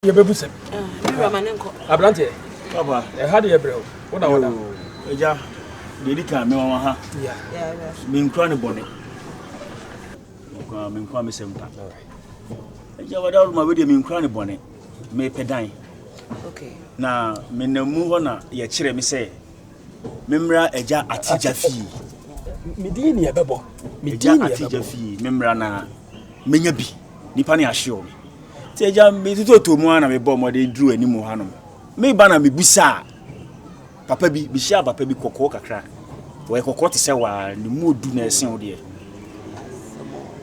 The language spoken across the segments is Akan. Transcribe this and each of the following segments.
Yɛbɛbu sɛm. Aberanteɛ, ɛha deɛ brɛ o, wo na wɔda. Agya, deɛ ɛdi kan mewɔ ha. Menkura ne bɔne. Menkura me sɛm pa. Agya, wada wo ma wedeɛ menkura ne bɔne. Mepɛ dan. Na menam mu hɔ na yɛkyerɛ me sɛ memmra agya Atigya fie. Medin ne ɛbɛbɔ. Agya Atigya fie memmra na menya bi. Nipa ne ahyew me. Nti agya metotɔtɔ mu ara na mebɔ mmɔden duru anim hanom. Meba na mebusaa papa bi, mehyia papa bi kɔkɔɔ kakra. Wɔyɛ kɔkɔɔ te sɛ waa, ne mu odu na ɛsen wo deɛ.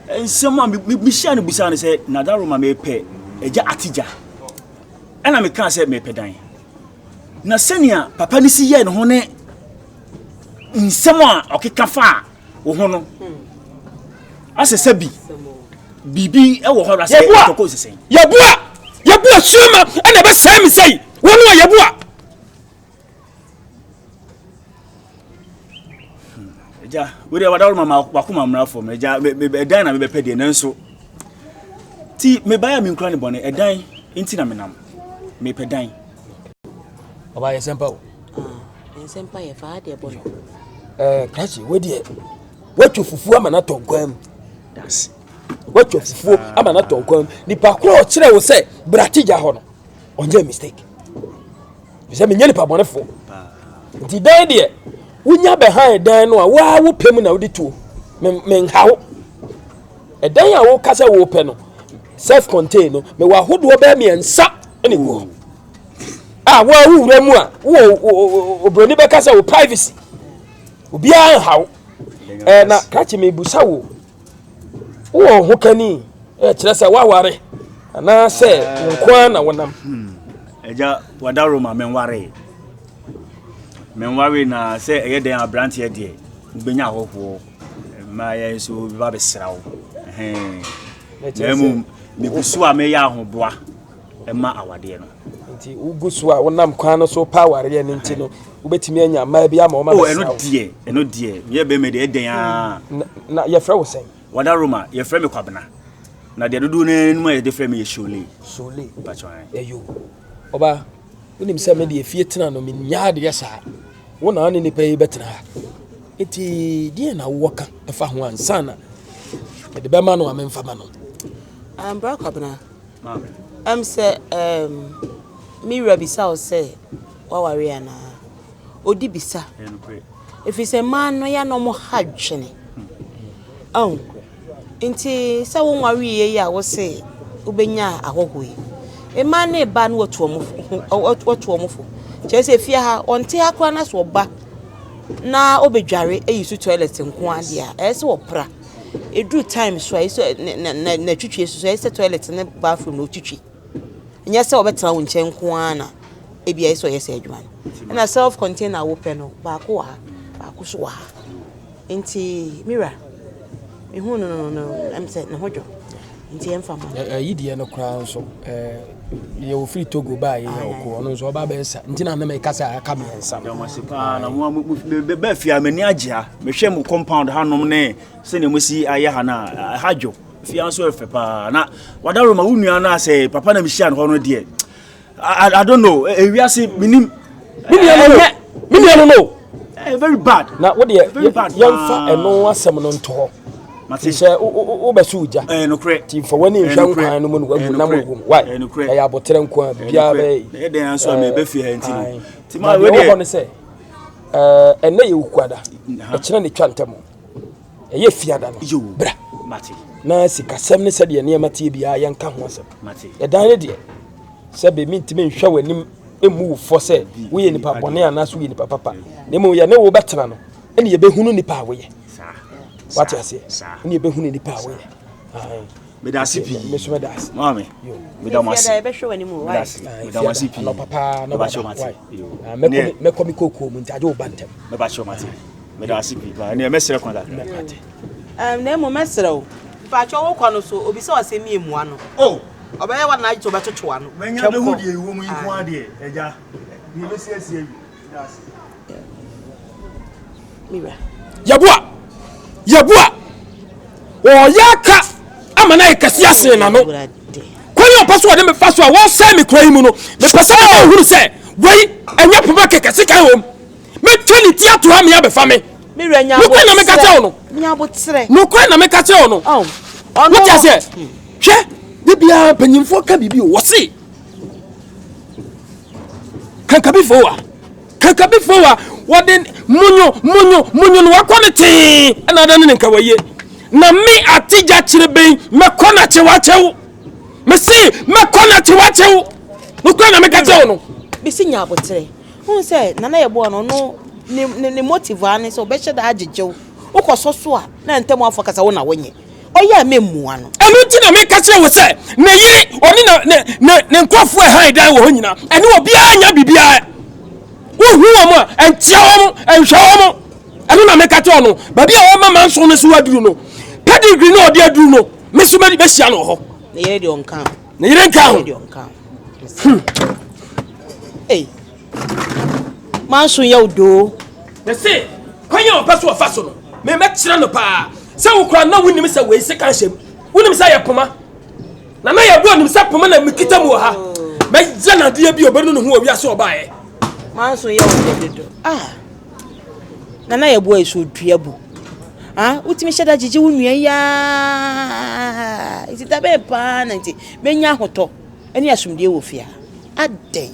Nsɛm a mehyia no busaa no sɛ, Nadaroma mepɛ agya Atigya. Ɛna mekaa sɛ mepɛ dan. Na sɛnea papa no si yɛɛ ne ho ne nsɛm a ɔkeka faa wo ho no asɛ sɛ bi biribi wɔ hɔ sɛ ɛtɔkɔ sesɛn. Yɛboa yɛboa suama ɛna ɛbɛsɛe me sɛi wɔn a yɛboa. Agya wei deɛ wadaworo ma wakoma mmara fam agya ɛdan na mebɛpɛ deɛ nanso ti mebaeɛ a menkura ne bɔne ɛdan nti na menam mepɛ dan. Ɔbaa yɛ sɛmpa o. Ah, nsɛmpa yɛ fa adeɛ bɔ no. Ɛɛ krakye wo deɛ woatwa fufuo ama no atɔ nkwan mu. Woatwa fufuo ama no atɔ nkwan mu. Nipa koro a ɔkyerɛ wo sɛ brate gya hɔ no ɔnyɛ mistake. Sɛ menyɛ nipa bɔnefoɔ. Nti dan deɛ wonya bɛhan dan no a woa wo pɛ mu na wode tuo. Menha wo. Ɛdan a woka sɛ wopɛ no self contained no mewɔ ahodoɔ bɛɛ mmiɛnsa ɛna ɛgu hɔ. a wo a wowura mu a wowɔ oburoni bɛka sɛ wo privacy obiara nha wo ɛɛ na krakye mebusa wo wowɔ ho kani ɛkyerɛ sɛ woaware anaasɛ wo nko ara na wonam hmm. agya wada roma menware menware na sɛ ɛyɛ dɛn aberanteɛ deɛ wobɛnya ahɔhoɔ mmaa yɛ nso bɛba bɛsra wo na mmom megu so a meyɛ ahoboa ma awadeɛ no. Nti wogu so a wonam kwan no so pa awareɛ no nti no wobɛtumi anya mmaa bi ama wɔma oh, ɛno deɛ ɛno deɛ meyɛ bɛrima deɛ ɛdɛn aa na yɛfrɛ wo sɛn? Wada Roma yɛfrɛ me Kwabena na deɛ dodoɔ no anim a yɛde frɛ me yɛ Shole. Shole ɛyo ɔba wonim sɛ me deɛ fie tena no menya adeɛ saa wo na ne nipa yi bɛtena ha nti deɛ na wowɔ ka ɛfa ho ansa na mede bɛma no a memfa ma no. Bra Kwabena Ɛm sɛ ɛɛm me wura bisa wo sɛ woaware anaa? Odi bisa. Ɛfiri sɛ mmaa no yɛ na wɔn ha dwene. Ɔn nti sɛ wo nwareeɛ yi a wo se wobɛnya ahɔhoɔ yi. Mmaa no reba no watu wɔn ho watu wɔn fo. Kyerɛ sɛ fie ha ɔnte ha koraa na sɛ ɔba na ɔbɛdware ayi so toilet nko ara deɛ a ɛyɛ sɛ ɔpra. Ɛduru time so a ɛyɛ sɛ na na n'atwitwie so so ɛyɛ sɛ toilet ne bathroom na ɔtwitwi. Nyɛ sɛ ɔbɛtena wo nkyɛn nko ara na ebi ɛyɛ sɛ ɔyɛ sɛ adwuma no. Ɛna self container a wopɛ no baako wɔ ha, baako so wɔ ha. Nti mira, mehu no no no ɛm sɛ ne ho dwo. Nti yɛmfa ma no. Ɛyi deɛ no koraa nso yɛ ofiri Togo baa yɛ ɔko ɔno nso ɔba bɛyɛ sa nti na ne meka sɛ aka mmiɛnsa no. Dɔmase paa na mo bɛba fie a m'ani agye ha mehwɛ mo compound hanom ne sɛnea mo si ayɛ ha no a ha dwo fie nso ɛfɛ paa na wadaworo ma wo nua no asɛ papa na mehyia no hɔ no deɛ I, I don't know ewiase menim me nua no no me nua no no eh, very bad na wo deɛ yɛmfa ɛno asɛm no nto hɔ nti sɛ wobɛso wo gya eh, nti mfa w'ani nhwɛ nkwan no mu na wagu nam agu mu wai ɛyɛ aboterɛ nko a biribiara bɛyɛ yi na deɛ wɔ hɔ no sɛ ɛnɛ yɛ wokuada ɛkyerɛ ne twa ntam ɛyɛ fiada no bra na sikasɛm ne sɛdeɛ nneɛma teɛ biara yɛnka ho asɛm ɛdan no deɛ Sɛbe mentumi nhwɛ w'anim mmu wo fɔ sɛ woyɛ nipa bɔne anaasɛ woyɛ nipa papa, na mmom yɛne wo bɛtena no, ɛne yɛbɛhunu nipa a woyɛ. Wate aseɛ? Ɛne yɛbɛhunu nipa a woyɛ. Meda ase pii. Me so meda ase. Maame, meda mo ase. Meda ase. Meda mo ase pii. Anɔpa paa na waba. Why? Mɛkɔ me kookoo mu nti agye wo ba ntɛm. Mɛba kyerɛ mate. Meda ase pii paa. Ɛneɛ mɛsrɛ kwan kakra. Mate. Na mmom mɛsrɛ wo. Mpakyɛw wokɔ no so obisa wo asɛm yi mmua no. Oh! Ɔbɛyɛ wa na agye sɛ ɔbɛtoto ano. Manya Twam bɛhu kɔ. deɛ ɛwɔ mu yi nko ara Ae. deɛ, agya, deɛ ɛbɛsi asi awie. Meda ase. Me wura. Yɛboa! Yɛboa! Ɔreyɛ aka ama no ayɛ kɛse asen n'ano. Awurade. Kwan Kwan a ɔpɛ so ɔde me fa so a wɔsɛe me kura yi mu no, mepɛ sɛ mema ohunu sɛ wei ɛnyɛ poma kɛkɛ, sekan wom. Mɛtwa ne ti ato ha me abɛfa me. Nokorɛ na meka kyerɛ wo no. Nokorɛ na meka kyerɛ wo no. Wote aseɛ? Hwɛ, da biara mpanyimfoɔ ka biribi o, wɔse kankabifoɔ wa kankabifoɔ wa wɔde munyo munyo munyo no wakɔ ne tee ɛna ada ne ne nkawayie na me ategya kyerɛ bɛn mɛkɔ na kyew akyɛw mese mɛkɔ na kyew akyɛw nokorɛ na meka kyerɛ wo no. Bisi nya abotere. Wohu sɛ Nana Yeboah no ɔno ne ne ne motive ara ne sɛ ɔbɛhyɛ da agyegye wo. Wokɔsɔ so a na ntam afɔ kasa wo na wonyɛ. Ɔyɛ a memmua no. Ɛno nti na meka kyerɛ wo sɛ ne yere ɔne na ne ne ne nkurɔfoɔ a ɛhan dan wɔ hɔ nyinaa ɛne obiara nya biribiara. Wohu wɔn a ɛnkyea wɔn ɛnhwɛ wɔn. Ɛno na meka kyerɛ no. Baabi a wɔma manson no so aduru no, pedigree no a ɔde aduru no, me nso mɛhyia no wɔ hɔ. Ne yere deɛ ɔnka ho. Ne yere nka ho. Hmm. Ei. Manso yɛ wo doo. Mese kwan a ɔpɛ so ɔfa so no, me mɛkyerɛ no paa. Sɛ wo koraa na wonim sɛ wei sekan hyɛ mu. Wonim sɛ yɛ poma. Na na yɛbɔ nim sɛ poma na mekita mu wɔ ha. Mɛyɛ no adeɛ bi a ɔbɛnu ne ho wɔ wiase ɔbaeɛ. Manso yɛ wo dɛ dodo. Ah. Nana yɛ boa so dua bu. Ah, wotumi hyɛ da gyegye wo nua yi aa. Nti da bɛn paa na nti menya ahotɔ ne asomdwoe wɔ fie ha. Adɛn?